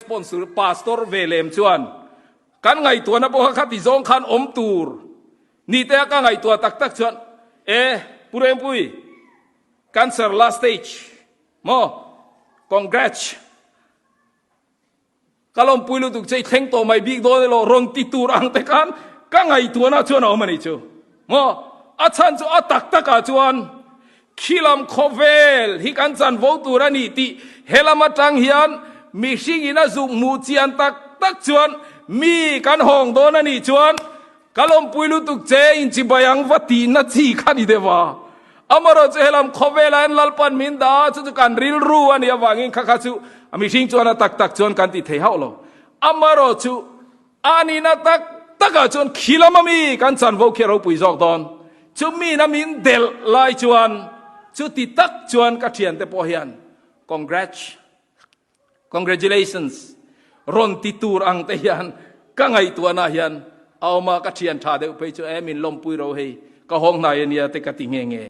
Sponsor pastor ve lem chuan kan ngaihtuahna pawh kha khati zawng khan awm tur ni te a ka ngaihtuah tak tak chuan e Pu Rengpui cancer last stage maw congrats ka lawmpui lutuk che i thleng tawh mai bik dawn elaw rawn ti tur ang te khan ka ngaihtuahna chuan a awm a nih chu maw a chhan chu a tak takah chuan Khilam khawvel hi kan chanvo tur a ni tih helam atang hian mihringin a zuk hmuh chian tak tak chuan mi kan hawng dawn a nih chuan ka lawmpui lutuk che inchibai ang va tihna chi kha ni deuh a. Amarawh chu helam khawvelah hian Lalpan min dah a, chu chu kan rilru a nih avangin kha kha chu mihring chuan a tak tak chuan kan ti thei hauh lo. Amarawh chu A nihna tak takah chuan khilam a mi kan chanvo khi a ropui zawk dawn. Chumiin a min delh lai chuan chuti tak chuan ka thiante pawh hian congrats, congratulations rawn ti tur ang te hian ka ngaihtuahna hian a awm a, ka thian tha deuh phei chu e min lawmpui ro hei ka hawng hnai ania te ka ti nghe nghe.